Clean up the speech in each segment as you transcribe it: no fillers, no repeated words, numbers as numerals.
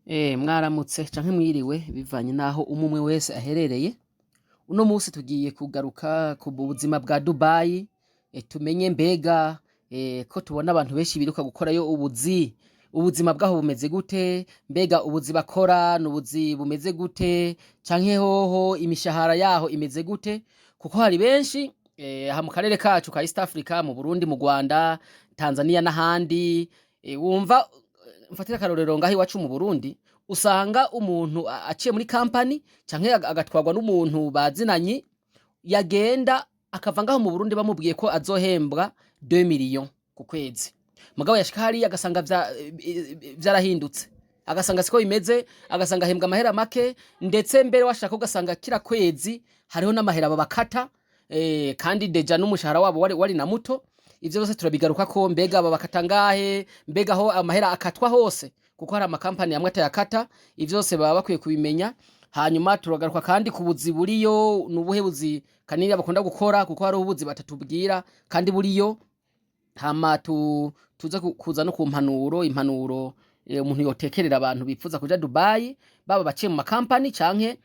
Mwaramutse canke mwiriwe bivanye n'aho umwe wese aherereye. Uno musi tugiye kugaruka ku buzima bwa Dubai, tumenye mbega ko tubona abantu benshi biruka gukorayo ubuzi, ubuzima bwaho bumeze gute? Mbega ubuzi bakora n'ubuzi bumeze gute? Canke hoho imishahara yaho imeze gute? Kuko hari benshi aha mu karere kacu ka East Africa, mu Burundi, mu Rwanda, Tanzania n'ahandi, wumva mfatira akarorero ngaho iwacu mu Burundi, usanga umuntu aciye muri kampani canke agatwarwa n'umuntu bazinanye, yagenda akava ngaho mu Burundi bamubwiye ko azohembwa 2 millions ku kwezi, mugabo yashika hariya agasanga vyarahindutse, agasanga siko bimeze, agasanga ahembwa amahera make, ndetse mbere washaka ugasanga kila kwezi hariho n'amahera babakata, kandi déjà n'umushahara wabo wari na muto. Ivyo byose turabigarukako. Mbega babakata ngahe? Mbega aho amahera akatwa hose? Kuko hari amakampani amwe atayakata. Ivyo vyose baba bakwiye kubimenya. Hanyuma turagaruka kandi ku buzi buriyo. Ni ubuhe buzi kanini bakunda gukora? Kuko hariho ubuzi batatubwira kandi buriyo. Hama tuze kuza no ku impanuro umuntu yotekerera abantu bifuza kuja Dubai, baba baciye mu makampani canke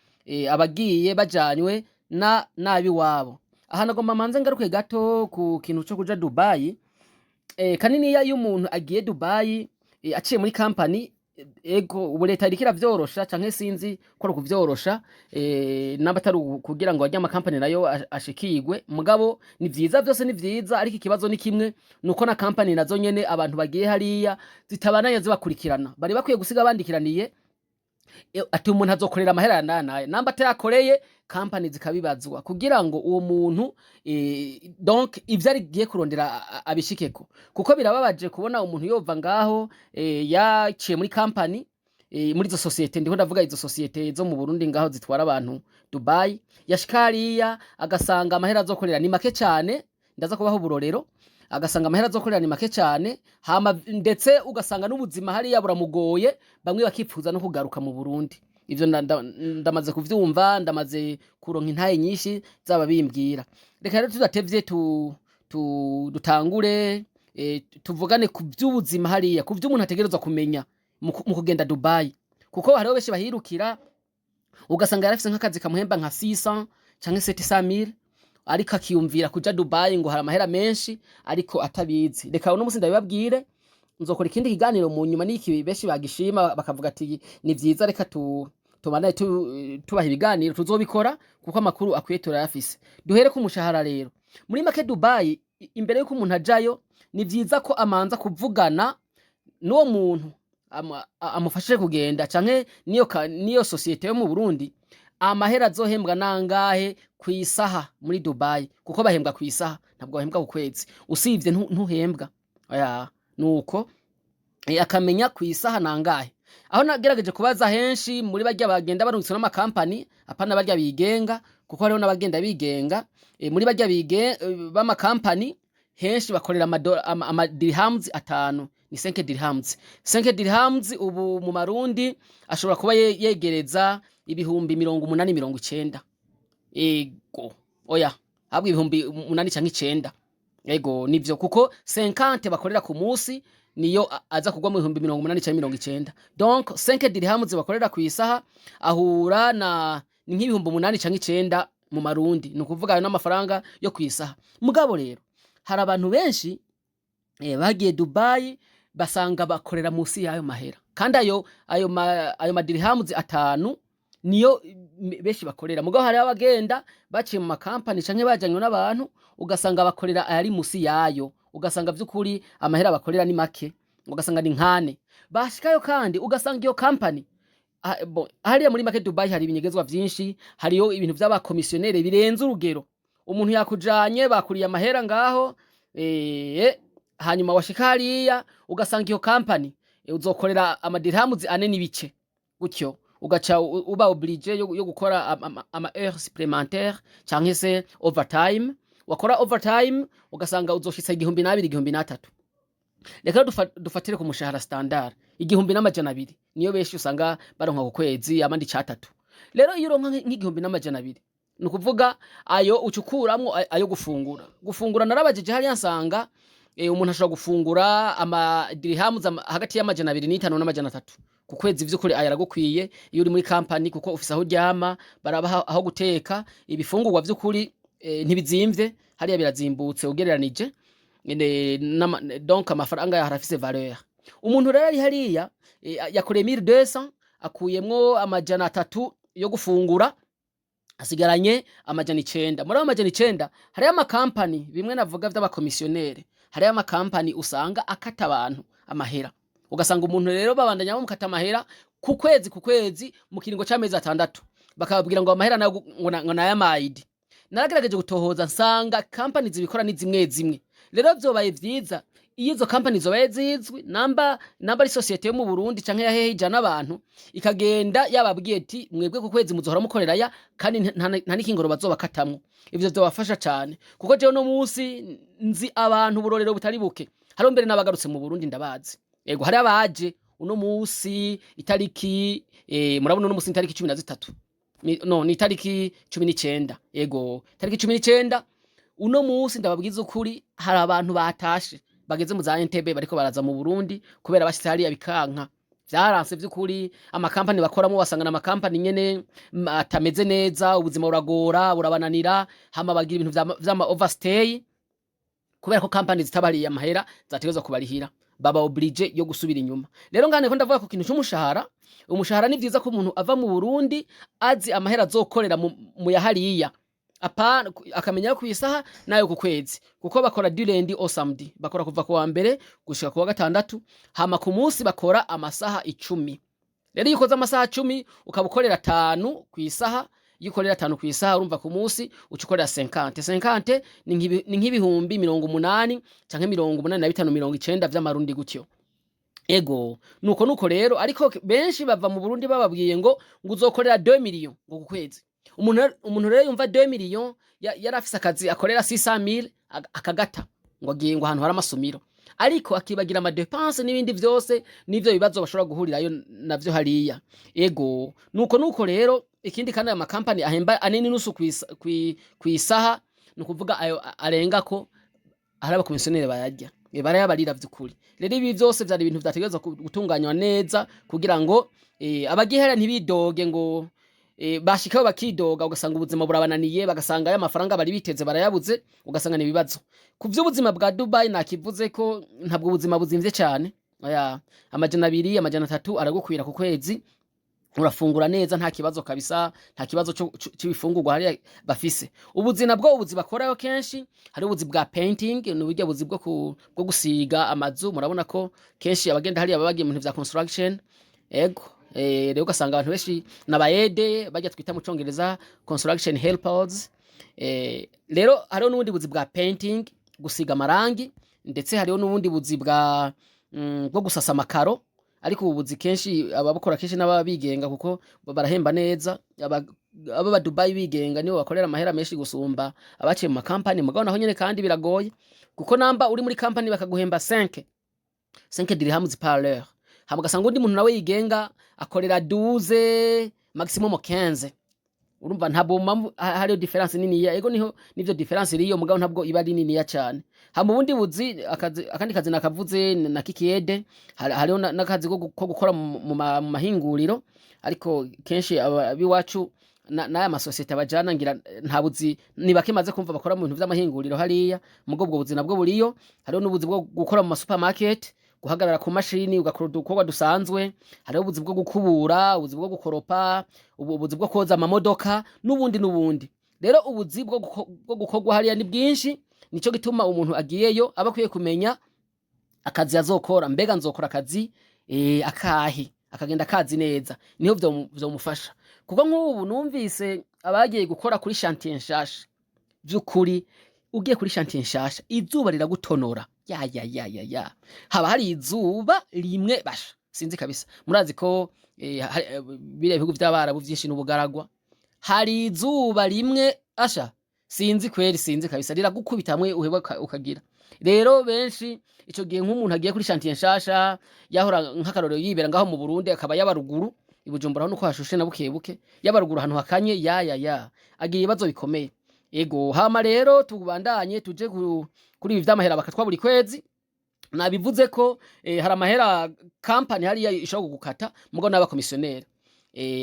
abagiye bajanywe na nabi wabo. Aha nagomba manze ngaruke gato ku kintu co kuja Dubai. Kaniniya iyo umuntu agiye Dubai aciye muri kampani, ego, ubu leta iriko iravyorosha, canke sinzi ko ari ukuvyorosha, namba atari kugira ngo arya amakampani nayo ashikirwe. Mugabo ni vyiza, vyose ni vyiza, ariko ikibazo ni kimwe, nuko na kampani nazo nyene abantu bagiye hariya zitabananya zibakurikirana. Bari bakwiye gusiga bandikiraniye ati umuntu azokorera amahera aya n'aya n'aya, namba atayakoreye kampani zikabibazwa, kugira ngo uwo muntu donc ivyo agiye kurondera abishikeko. Kuko birababaje kubona umuntu yova ngaho yaciye muri kampani, muri izo sosiyete, ndiko ndavuga izo sosiyete zo mu Burundi ngaho zitwara abantu Dubai, yashika hariya agasanga amahera azokorera ni make cane. Ndaza kubaho uburorero. Agasanga amahera azokorera ni make cane, hama ndetse ugasanga n'ubuzima hariya buramugoye, bamwe bakipfuza no kugaruka mu Burundi. Ivyo ndamaze kuvyumva, ndamaze kuronka intahe nyinshi zaba bimbwira. Reka rero tudatevye tu, tu dutangure tuvugane ku vy'ubuzima hariya, ku vy'umuntu ategerezwa kumenya mu kugenda Dubai, kuko hariho benshi bahirukira ugasanga yarafise nk'akazi kamuhemba nka 600 canke 700 mille, ariko akiyumvira kuja Dubai ngo hari amahera menshi, ariko atabizi. Reka uno musi ndabibabwire. Nzokora ikindi kiganiro mu nyuma n'iki benshi bagishima bakavuga ati ni vyiza, reka tubandanye tubaha ibiganiro, tuzobikora kuko amakuru akwiye turayafise. Duhere ku mushahara rero. Muri make Dubai, imbere yuko umuntu ajayo, ni vyiza ko amanza kuvugana n'uwo muntu amufashije kugenda canke niyo sosiyete yo mu Burundi, amahera azohembwa nangahe ku isaha muri Dubai, kuko bahembwa ku isaha, ntabwo bahembwa ku kwezi. Usivye ntuhembwa. Oya, nuko akamenya ku isaha nangahe. Aho nagerageje kubaza henshi muri barya bagenda barungitswe n'amakampani, apana barya bigenga, kuko hariho n'abagenda bigenga, muri barya b'amakampani henshi bakorera ama dirhams 5, ni 5 dirhams. 5 dirhams ubu mu marundi ashobora kuba yegereza 80,000, 90,000. Ego, oya, habwo 8,000 canke 9,000. Ego, nivyo, kuko 50 bakorera ku munsi niyo aza kugwa mu 80,000 canke 90,000. Donc 5 dirhams bakorera ku isaha ahura na ni nk'8,000 canke 9,000 mu marundi. Ni ukuvuga ayo n'amafaranga yo ku isaha. Mugabo rero hari abantu benshi bagiye Dubai basanga bakorera musi y'ayo mahera, kandi ayo madirhamuzi 5 niyo benshi bakorera. Mugabo hariho abagenda baciye mu makampani canke bajanywe n'abantu, ugasanga bakorera ayari musi yayo, ugasanga vy'ukuri amahera bakorera ni make, ugasanga ni nkane bashikayo. Kandi ugasanga iyo kampani, bon, hariya muri make Dubai hari ibinyegezwa vyinshi, hariyo ibintu vy'abakomisiyonere birenze urugero. Umuntu yakujanye, bakuriye amahera ngaho, hanyuma washika hariya ugasanga iyo kampani uzokorera amadirhamuzi 4 n'ibice gutyo, ugaca uba obligé yo gukora ama heures supplémentaires canke se overtime. Wakora overtime ugasanga uzoshitsa 2000, 1003. Reka rero dufatire ku mushahara standard, 1200 niyo benshi usanga baronka ku kwezi, abandi 3. Rero iyo uronka nk'1200, ni ukuvuga ayo ucukuramwo ayo gufungura. Gufungura narabajije hariya nsanga umuntu ashobora gufungura amadirhamu hagati y'205 n'300. Ku kwezi vy'ukuri aya aragukwiye iyo uri muri kampani, kuko ufise aho uryama, barabaha aho guteka, ibifungurwa vy'ukuri ntibizimvye hariya, birazimbutse ugereranije. Donc amafaranga yaho arafise valeur. Umuntu rero ari hariya yakoreye 1200, akuyemwo 300 yo gufungura, asigaranye 900. Muri ayo 900 hariyo amakampani, bimwe navuga vy'abakomisiyonere, hariyo amakampani usanga akata abantu amahera, ugasanga umuntu rero babandanya bamukata amahera ku kwezi ku kwezi mu kiringo c'amezi 6, bakababwira ngo amahera nayo ngo nay'amayidi. Naragerageje gutohoza, nsanga kampani zibikora ni zimwe zimwe. Rero vyobaye vyiza iyo izo kampani zobaye zizwi, namba ari sosiyete yo mu Burundi canke ya hehe ijana abantu, ikagenda yababwiye ati: "Mwebwe ku kwezi muzohora mukorera aya", kandi nta n'ikingoro bazobakatamwo. Ivyo vyobafasha cane, kuko jewe no musi nzi abantu uburorero butari buke. Hariho mbere n'abagarutse mu Burundi, ndabazi. Ego, hari abaje uno musi itariki murabona uno musi itariki 13, no ni itariki 19. Ego, itariki 19 uno musi, ndababwiza ukuri, hari abantu batashe bageze mu za Entebbe, bariko baraza mu Burundi kubera bashitse hariya bikanka, vyaranse vy'ukuri. Amakampani bakoramo wasanga n'amakampani nyene atameze neza, ubuzima buragora, burabananira, hama bagira ibintu vy'ama overstay kubera ko kampani zitabariye amahera zategerezwa kubarihira, baba obligé yo gusubira inyuma. Rero ngane ko ndavuga ku kintu c'umushahara. Umushahara, ni vyiza ko umuntu ava mu Burundi azi amahera azokorera mu yahariya, apana akamenya ku isaha nayo ku kwezi, kuko bakora du lundi au samedi, bakora kuva ku wa mbere gushika ku wa gatandatu, hama ku munsi bakora amasaha 10. Rero iyo ukoze amasaha 10, ukaba ukorera 5 ku isaha, iyo ukorera 5 ku isaha, urumva ku munsi uca ukorera 50. 50 ni nk'ibihumbi 80 canke 85, 90 vy'amarundi gutyo. Ego, nuko rero. Ariko benshi bava mu Burundi bababwiye ngo uzokorera 2 millions ngo ku kwezi. Umuntu rero yumva 2 millions, yari afise akazi akorera 600,000, akagata ngo agiye ngo ahantu hari amasumiro, ariko akibagira ama dépenses n'ibindi vyose n'ivyo bibazo bashobora guhurirayo navyo hariya. Ego, nuko rero. Ikindi kandi, aya makampani ahemba 4.5 kw'isaha, ni ukuvuga ayo arengako hari abakomisiyoneri bayarya. Barayabarira vy'ukuri. Rero ibi vyose vyari ibintu vyategerezwa gutunganywa neza kugira ngo abagihera ntibidoge ngo bashikaho bakidoga, ugasanga ubuzima burabananiye, bagasanga aya mafaranga bari biteze barayabuze, ugasanga ni ibibazo. Ku vy'ubuzima bwa Dubai nakivuze ko ntabwo ubuzima buzimvye cane. Oya, 200, 300 aragukwira ku kwezi, urafungura neza, nta kibazo kabisa, nta kibazo c'ibifungurwa hariya bafise. Ubuzi nabwo, ubuzi bakorayo kenshi, hari ubuzi bwa painting, ni uburyo buzi bwo gusiga amazu. Murabona ko kenshi abagenda hariya baba bagiye mu bintu vya construction. Ego, rero ugasanga abantu benshi n'abayede bajya twita mu Congereza construction helpers. Rero hariho n'ubundi buzi bwa painting, gusiga amarangi, ndetse hariho n'ubundi buzi bwo gusasa amakaro. Ariko ubu buzi kenshi ababukora kenshi n'ababa bigenga, kuko barahemba neza. Aba Dubai bigenga nibo bakorera amahera menshi gusumba abaciye mu makampani. Mugabo naho nyene kandi biragoye, kuko namba uri muri kampani bakaguhemba 5 dirhams par heure, hama ugasanga undi muntu nawe yigenga akorera 12, maximum 15, urumva ntabwo mpamvu hariyo différence niniya. Ego, niho nivyo différence iriyo, mugabo ntabwo iba ari niniya cane. Hama ubundi buzi, akazi, akandi kazi nakavuze na kikiyede, hariho n'akazi ko gukora mu mahinguriro, ariko kenshi abiwacu n'aya masosiyete abajana ngira nta buzi, ni bake maze kumva bakora mu bintu vy'amahinguriro hariya, mugo ubwo buzi nabwo buriyo. Hariho n'ubuzi bwo gukora mu ma supermarket, guhagarara ku mashini ugakora udukorwa dusanzwe. Hariho ubuzi bwo gukubura, ubuzi bwo gukoropa, ubuzi bwo koza amamodoka, n'ubundi n'ubundi. Rero ubuzi bwo gukorwa hariya ni bwinshi. Nico gituma umuntu agiyeyo aba akwiye kumenya akazi azokora. Mbega nzokora akazi akahe? Akagenda akazi neza, niho vyomufasha. Kuko nk'ubu numvise abagiye gukora kuri chantier nshasha, vy'ukuri ugiye kuri chantier nshasha izuba riragutonora, ya ya ya ya ya, haba hari izuba rimwe basha, sinzi kabisa. Murazi ko biriya bihugu vy'Abarabu vyinshi n'ubugaragwa, hari izuba rimwe asha, sinzi kweri, sinzi kabisa, riragukubita hamwe uheba ukagira. Rero benshi ico gihe, nk'umuntu agiye kuri chantier nshasha, yahora nk'akarorero yibera ngaho mu Burundi, akaba yaba ruguru i Bujumbura, aho nuko hashushe na buke buke, yaba ruguru ahantu hakanye, ya ya ya, agira ibibazo bikomeye. Ego, hama rero tubandanye tuje kuri ibi vy'amahera bakatwa buri kwezi. Nabivuze ko hari amahera kampani hariya ishobora kugukata, mugo n'abakomisiyoneri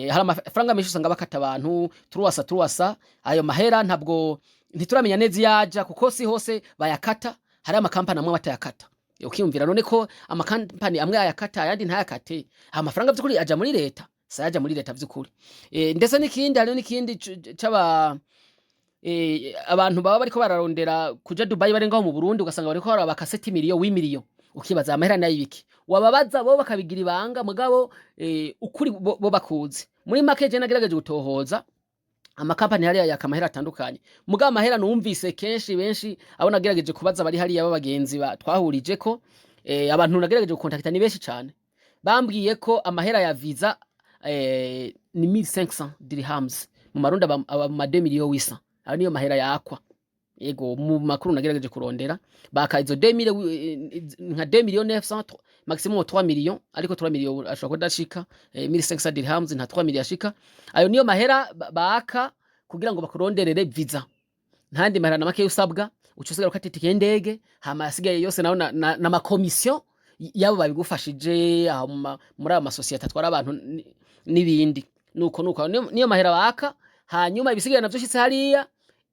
hari amafaranga menshi usanga bakata abantu 300 300. Ayo mahera ntabwo, ntituramenya neza iyo aja, kuko si hose bayakata. Hari amakampani amwe batayakata. Ukiyumvira none ko amakampani amwe ayakata, ayandi ntayakate, amafaranga vy'ukuri aja muri leta, sayaja muri leta vy'ukuri? Ndetse n'ikindi, hariho n'ikindi c'aba abantu baba bariko bararondera kuja Dubai bari ngaho mu Burundi, ugasanga bariko barabaka 7 millions, 8 millions. Ukibaza amahera nayo ibiki? Wababaza bo bakabigira ibanga, mugabo ukuri bo bakuzi. Muri make, je nagerageje gutohoza, amakampani hariya yaka amahera atandukanye, mugabo amahera numvise kenshi benshi abo nagerageje kubaza bari hariya b'abagenzi twahurijeko, abantu nagerageje gukontakita ni benshi cane, bambwiye ko amahera ya visa ni 1500 dirhams, mu marundi aba mu ma 2 millions 800. Ayo niyo mahera yakwa. Yego, mu makuru nagerageje kurondera, baka izo 2000, nka 2 millions 900, maximum 3 millions, ariko 3 millions ashobora kudashika. 1500 dirhams nta 3 millions ashika. Ayo niyo mahera baka kugira ngo bakuronderere visa. Ntandi mahera na make usabwa, uca usigara ukata itike y'indege, hama asigaye yose nayo na makomisiyo yabo babigufashije aho muri ayo masosiyete atwara abantu n'ibindi. Nuko niyo mahera baka. Hanyuma ibisigaye navyo ushitse hariya,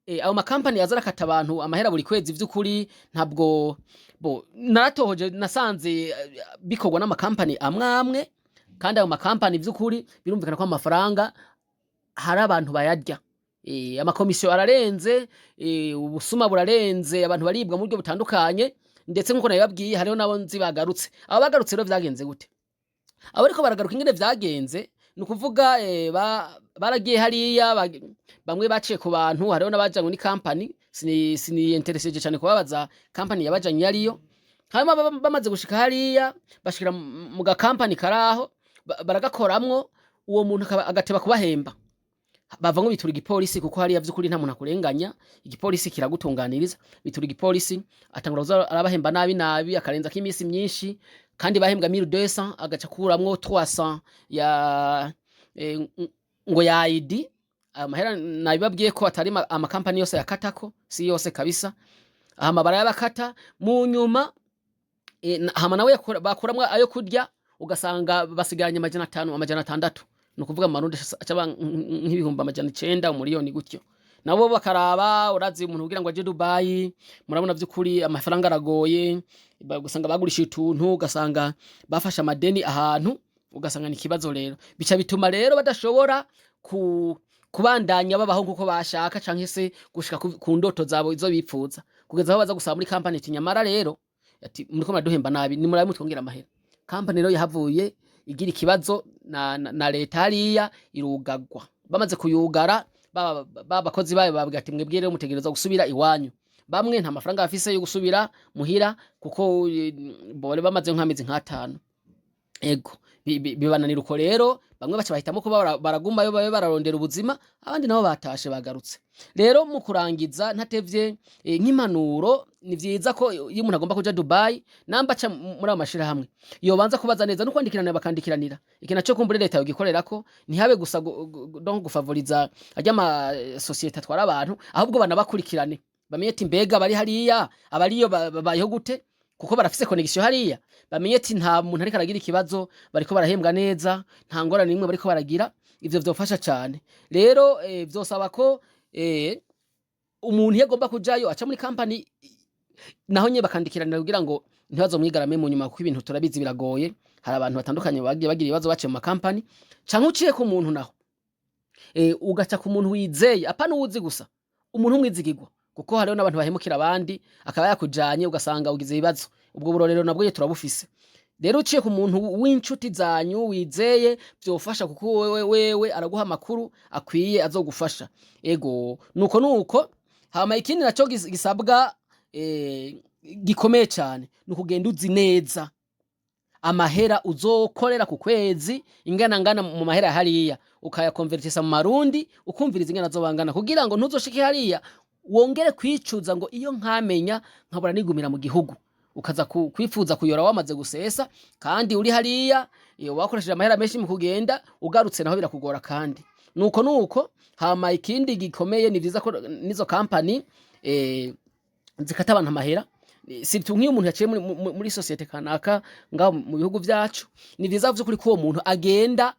ayo makampani aza arakata abantu amahera buri kwezi, vy'ukuri ntabwo bo. Naratohoje, nasanze bikorwa n'amakampani amwe amwe, kandi ayo makampani vy'ukuri birumvikana ko amafaranga hari abantu bayarya. Amakomisiyo ararenze, ubusuma burarenze, abantu baribwa mu buryo butandukanye. Ndetse nk'uko nabibabwiye, hariho n'abo nzi bagarutse. Abo bagarutse rero vyagenze gute? Abo ariko baragaruka, ingene vyagenze ni ukuvuga baragiye hariya, bamwe baciye ku bantu, hariho n'abajanywe n'ikampani. Siniyentereseje cane kubabaza kampani yabajanye iyo ariyo. Hanyuma bamaze gushika hariya, bashikira mu gakampani karaho, baragakoramwo. Uwo muntu agateba kubahemba, bavamwo bitura igipolisi, kuko hariya vy'ukuri nta muntu akurenganya, igipolisi kiragutunganiriza. Bitura igipolisi, atangura kuza arabahemba nabi nabi, akarenzako iminsi myinshi, kandi bahembwa 1200, agaca akuramwo 300 ya ngo ya ID. Ayo mahera nabibabwiye ko atari amakampani yose yakatako, si yose kabisa. Hama barayabakata mu nyuma, hama nawe bakuramwo ayo kurya, ugasanga basigaranye 500, 600, ni ukuvuga mu marundi aca nk'ibihumbi 900, 1 miliyoni gutyo. Nabo bakaraba, urazi umuntu kugira ngo aje Dubai, murabona vy'ukuri amafaranga aragoye. Ugasanga bagurishije utuntu, ugasanga bafashe amadeni ahantu, ugasanga ni ikibazo. Rero bica bituma rero badashobora kubandanya babaho nkuko bashaka, canke se gushika ku ndoto zabo izo bipfuza, kugeza aho baza gusaba muri kampani ati: "Nyamara rero," ati, "muriko muraduhemba nabi, nimurabe mutwongera amahera." Kampani rero yahavuye igira ikibazo na leta hariya, irugagwa. Bamaze kuyugara, ba bakozi bayo babwira ati: "Mwebwe rero mutegerezwa gusubira iwanyu." Bamwe nta mafaranga bafise yo gusubira muhira, kuko bari bamaze nk'amezi nk'atanu. Ego, bibananira uko. Rero bamwe baca bahitamo kuba baragumayo babe bararondera ubuzima, abandi nabo batashe bagarutse. Rero mu kurangiza ntatevye, nk'impanuro, ni vyiza ko iyo umuntu agomba kuja Dubai, namba aca muri ayo mashirahamwe, yobanza kubaza neza no kwandikiranira, bakandikiranira. Iki naco kumbure leta yogikorerako, ntihabe gusa donc gufavoriza arya ma sosiyete atwara abantu, ahubwo banabakurikirane, bamenye ati mbega bari hariya, abariyo babayeho gute, kuko barafise connexion hariya, bamenye ati nta muntu ariko aragira ikibazo, bariko barahembwa neza, nta ngorane nimwe bariko baragira. Ivyo vyofasha cane. Rero vyosaba ko umuntu iyo agomba kujayo aca muri kampani, naho nyene bakandikiranira, kugira ngo ntibazomwigarame mu nyuma, kuko ibintu turabizi biragoye. Hari abantu batandukanye bagiye bagira ibibazo baciye mu makampani, canke uciye ku muntu naho, ugaca ku muntu wizeye, apana uwuzi gusa, umuntu umwizigirwa, kuko hariho n'abantu bahemukira abandi, akaba yakujanye ugasanga ugize ibibazo. Ubwo burorero nabwo nyene turabufise. Rero uciye ku muntu w'inshuti zanyu wizeye vyofasha, kuko wewe araguha amakuru akwiye azogufasha. Ego, nuko. Hama ikindi naco gisabwa gikomeye cane ni ukugenda uzi neza amahera uzokorera ku kwezi ingana ngana mu mahera hariya, ukayakonvertisa mu marundi, ukumviriza ingana azobangana, kugira ngo ntuzoshike hariya wongere kwicuza ngo iyo nkamenya nkabura nigumira mu gihugu, ukaza kwifuza kuyora wamaze gusesa, kandi uri hariya iyo wakoresheje amahera menshi mu kugenda, ugarutse naho birakugora. Kandi nuko. Hama ikindi gikomeye, ni vyiza ko nizo kampani zikata abantu amahera. Surtout nk'iyo umuntu yaciye muri société kanaka ngaho mu bihugu vyacu, ni vyiza vy'ukuri ko uwo muntu agenda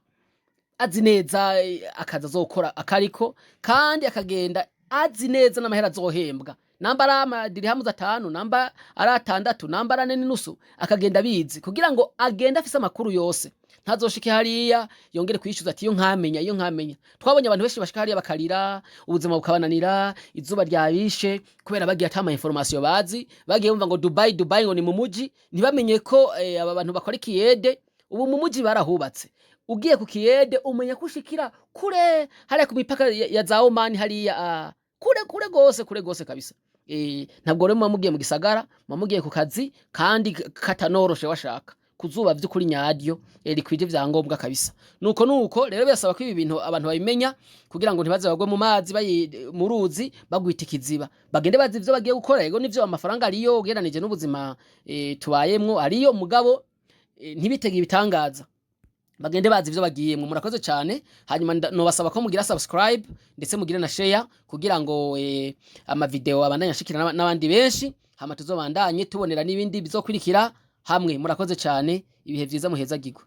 azi neza akazi azokora akariko, kandi akagenda azi neza n'amahera azohembwa, namba ari amadirihamu 5, namba ari 6, namba ari 4.5, akagenda abizi kugira ngo agende afise amakuru yose, ntazoshike hariya yongere kwishyuza ati: "Iyo nkamenya, iyo nkamenya." Twabonye abantu benshi bashika hariya bakarira, ubuzima bukabananira, izuba ryabishe, kubera bagiye ata ama information bazi. Bagiye bumva ngo Dubai, Dubai, ngo ni mu muji, ntibamenye ko aba bantu bakora ikiyede ubu mu muji barahubatse. Ugiye ku kiyede umenya ko ushikira kure hariya ku mipaka ya za Oman hariya, kure, kure gose, kure gose kabisa. Ntabwo rero muba mugiye mu gisagara, muba mugiye ku kazi kandi katanoroshe, washaka kuzuba vy'ukuri nyaryo, rikwije vyangombwa kabisa. Nuko rero birasaba ko ibi bintu abantu babimenya kugira ngo ntibaze bagwe mu mazi, mu ruzi bagwita ikiziba. Bagende bazi ivyo bagiye gukora. Yego nivyo, amafaranga ariyo ugereranije n'ubuzima tubayemwo ariyo, mugabo ntibitege ibitangaza, bagende bazi ivyo bagiyemwo. Murakoze cyane. Hanyuma nobasaba ko mugira subscribe ndetse mugire na share kugira ngo amavideo abandanye ashikira n'abandi benshi, hama tuzobandanye tubonera n'ibindi bizokurikira hamwe. Murakoze cyane, ibihe vyiza, muhezagirwe.